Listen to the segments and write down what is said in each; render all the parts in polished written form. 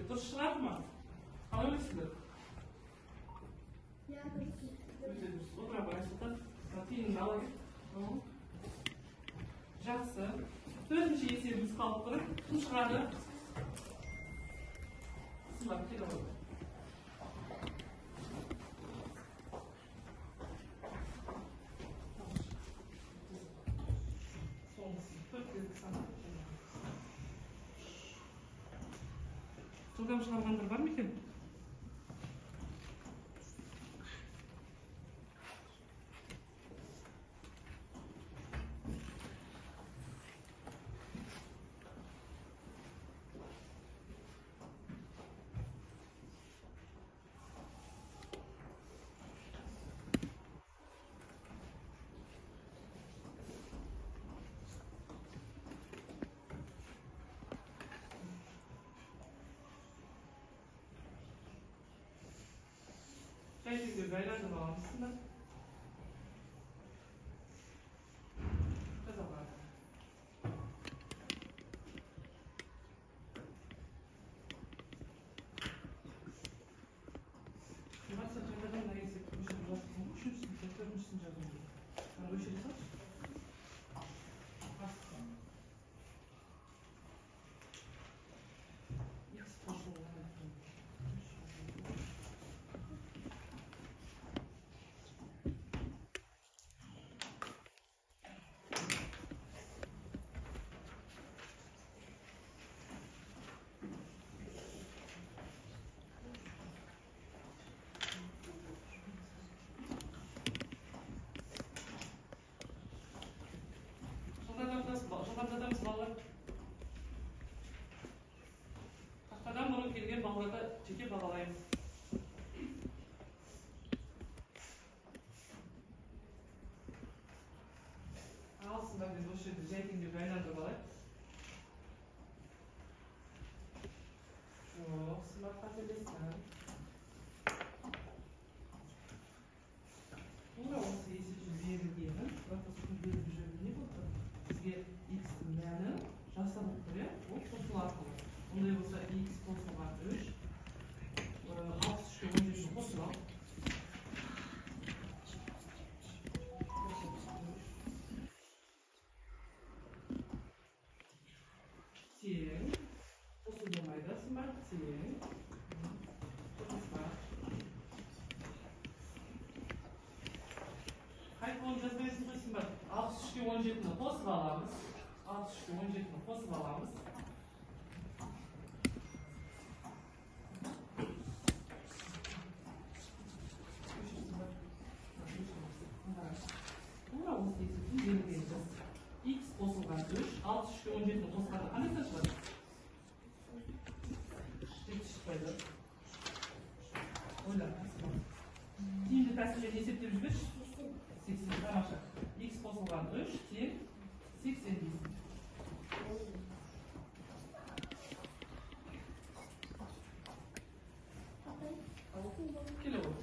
Дұрыс шығарды ма? Қалай ойлайсыздар? Иә, дұрыс. Өте дұрыс. Отыра ғой, Айсұлтан. Мына тиыныңды ала кет. Жақсы. Төртінші есебіміз қалып тұр. Кім шығады? Сымбат, келе ғой. Соңғысы. Төрт кездік санап. Жылдам шығарғандар бар ма екен? Жай теңдеуді айландырып аламыз, Сымбат. Жаза алады. Сымбат, сен жаңадан мына есепті көшіріп жазыпсың ғой, үшіншісін, сен төртіншісін жазуың керек. Аны өшіре салшы. Астына. Х қосылған. Жылдамдатамыз, балалар. Тақтадан бұрын келген балаларды жеке бағалаймыз. Ал, Сымбат, енді осы жерде жай теңдеуге айландырып алайық. Жоқ, Сымбат, қателестің. Тура осы есепте берілгенін, бірақ осының беріліп жүрген не болып тұр? Бізге х-тің мәні жасырылып тұр, иә? Ол қосылу арқылы. Ондай болса, х қосылған 3, 63-ке 17-ні қосып ал. Тең, қосу болмайды, Сымбат, тең. Қосылма. Қайтып оны жазбайсың ғой, Сымбат. 63-ке 17-ні қосып аламыз. 63-ке 17-ні қосып аламыз. Тура осы есептің берілгенін жаз. Х қосылған 3, 63-ке 17-ні қосқанда қандай сан шығады? Жеті шықпайды. Ойла, Сымбат. Тиімді тәсілмен есептеп жіберші. 80, тамаша. Х қосылған 3 тең 80 дейсің. Келе ғой.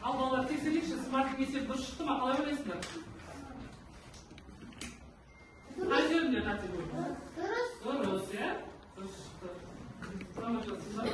Ал, балалар, тексерейікші, Сымбаттың есебі дұрыс шықты ма? Қалай ойлайсыңдар? Қай жерінде қате көрдің? Дұрыс. Дұрыс, иә? Дұрыс шықты. Тамаша, Сымбат.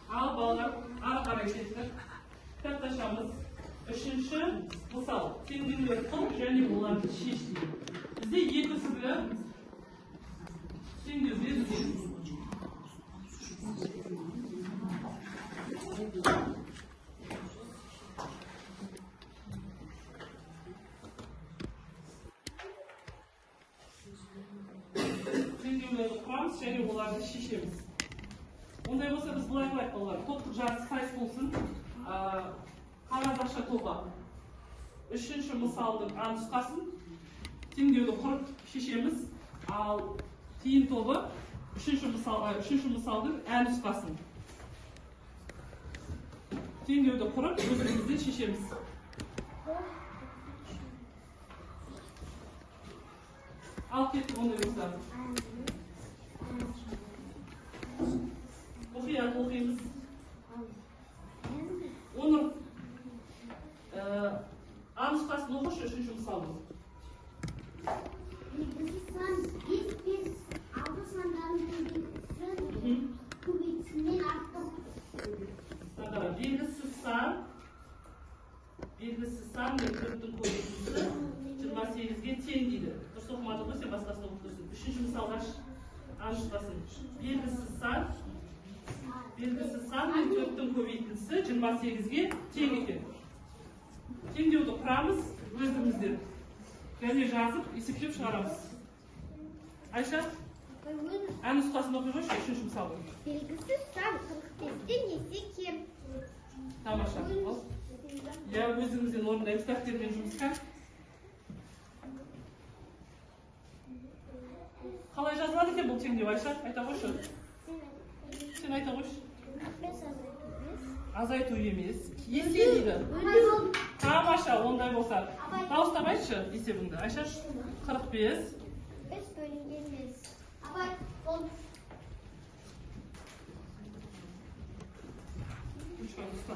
Ал, балалар, ары қарай. Қарай кеттік. Кітапты ашамыз. Үшінші мысал. Теңдеулер құр және оларды шеш дейді. Бізде екі түрлі теңдеу берілген. Теңдеулерді құрамыз және оларды шешеміз. Ондай болса біз былай қылайық, балалар. Топтық жарыс сайыс болсын. Қағаз ақша тобы. Үшінші мысалдың А нұсқасын теңдеуді құрып шешеміз. Ал тиын тобы үшінші мысалдың Ә нұсқасын теңдеуді құрып өздерімізден шешеміз. Ал кеттік ондай болса. Мұқият оқимыз. Оны А нұсқасын оқышы, үшінші мысалды. Белгісіз сан 5, 5, 6 сандарының көбейтісінен артық. Қара, белгісіз сан, белгісіз сан мен төрттің көбейтісі 28-ге тең дейді. Дұрыс оқымадың ғой, сен басқасын оқып тұрсың. Үшінші мысалға аш, А нұсқасын. Белгісіз сан, белгісіз сан мен төрттің көбейтіндісі 28-ге тең екен. Теңдеуді құрамыз өздігімізден. Және жазып, есептеп шығарамыз. Айша, Ә нұсқасын оқи қойшы, үшінші мысалды. Белгісіз сан 45-тен есе кем. Тамаша. Ал. Иә, өзімізден орындаймыз, дәптермен жұмысқа. Қалай жазылады екен бұл теңдеу, Айша? Айта қойшы. Сен айта қойшы. 45 азайту 5. Азайту емес. Есе дейді. Тамаша, ондай болса. Дауыстап айтшы есебіңді. Айша, 45. 5 бөлінген 5. Абай, бол. Ручкаңды ұста.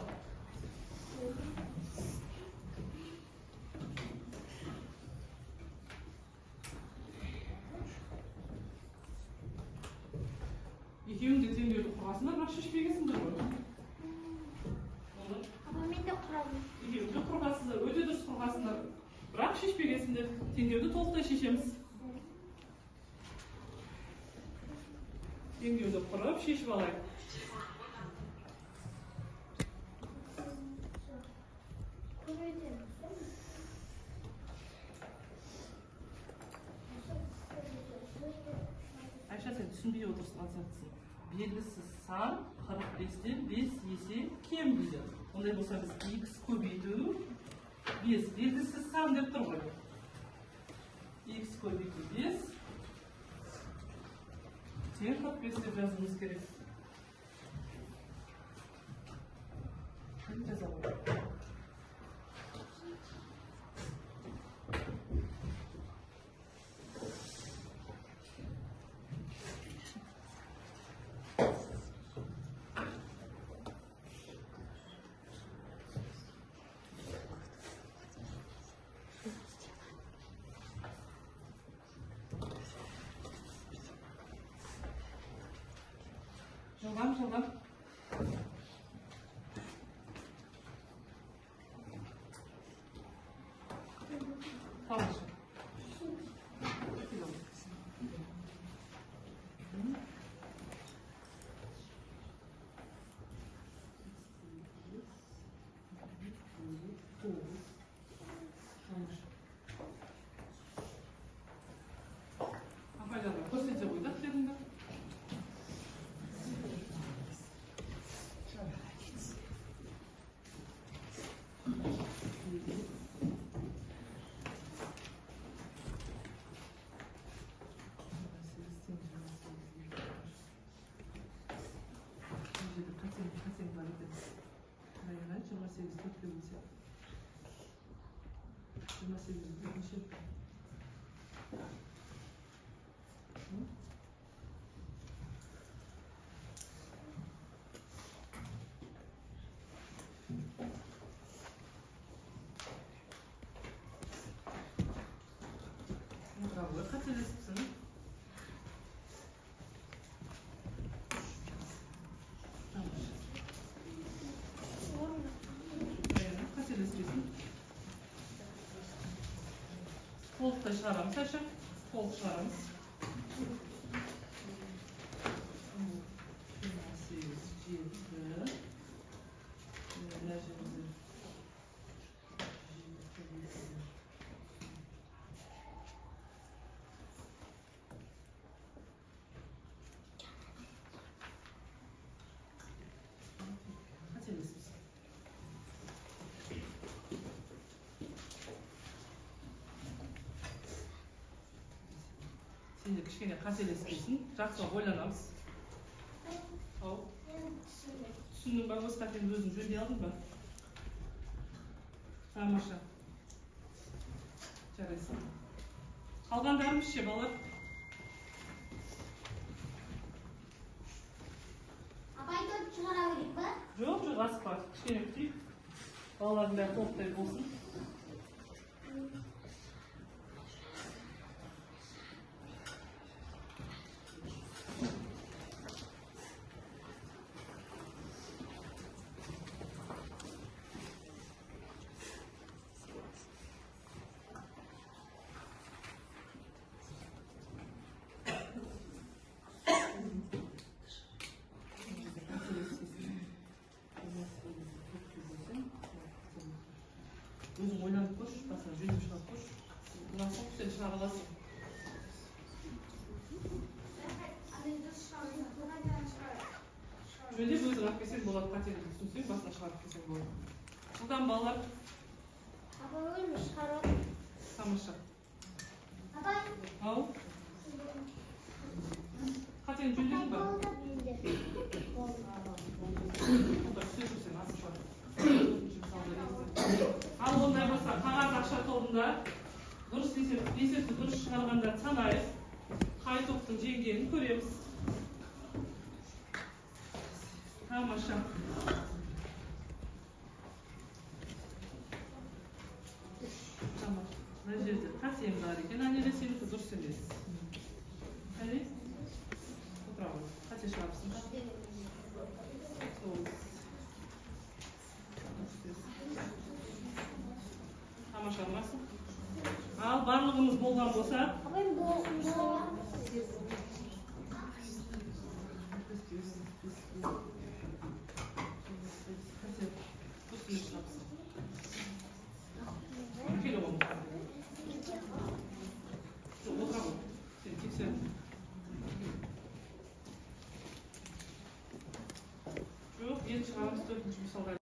Екеуің де теңдеуді құрғансыңдар, бірақ шешпегенсіңдер ғой. Апа, мен де құрадым. Екеуің де құрғансыңдар, өте дұрыс құрғансыңдар. Бірақ шешпегенсіңдер. Теңдеуді толықтай шешеміз. Теңдеуді құрып, шешіп алайық. Айша, сен түсінбей отырсың сияқтысың. Белгісіз сан 45-тен 5 есе кем дейді. Ондай болса біз х көбейту 5. Белгісіз сан деп тұр ғой. Х көбейту 5 тең 45 деп жазуымыз керек. Кім жаза ғой? Жылдам, жылдам. Тамаша. Апайларға көрсете ғой дәптеріңді. Қателесіпсің. Толықтай шығарамыз, Айша. Толық шығарамыз. 28, 7. Мына жерде 7. Қателесіпсіз. Сен де кішкене қателеспесін, жақсылап ойланамыз. Ау. Түсіндің ба? Өз қатеңді өзің жөндей алдың ба? Тамаша. Жарайсың. Қалғандарымыз ше, балалар? Апай, төрт шығара берейік па? Жоқ, жоқ, асықпа. Кішкене күтейік. Балалардың бәрі толықтай болсын. Өзің ойланып көрші, басынан жөндеп шығарып көрші. Мына сен шығара аласың. Жөндеп өзің алып келсең болады, қатеңді түсінсең, басынан шығарып келсең болады. Жылдам, балалар. Апай, өзім шығарып. Тамаша. Апай. Ау. Қатеңді жөндедің ба? Түсіне жүрсең, асықпа. Ал ондай болса, қағаз ақша тобында дұрыс есепті дұрыс шығарғанда санайық. Қай топтың жеңгенін көреміз. Тамаша. Тамаша. Мына жерде қатем бар екен, Анеля, сенікі дұрыс емес. Қане? Отыра ғой. Қате шығарыпсың. 9. Тамаша, Нұрасыл. Ал барлығымыз болған болса, Апай, Кел оғым. Жоқ, отыра ғой. Сен тексер. Жоқ, енді шығарамыз төртінші мысалға.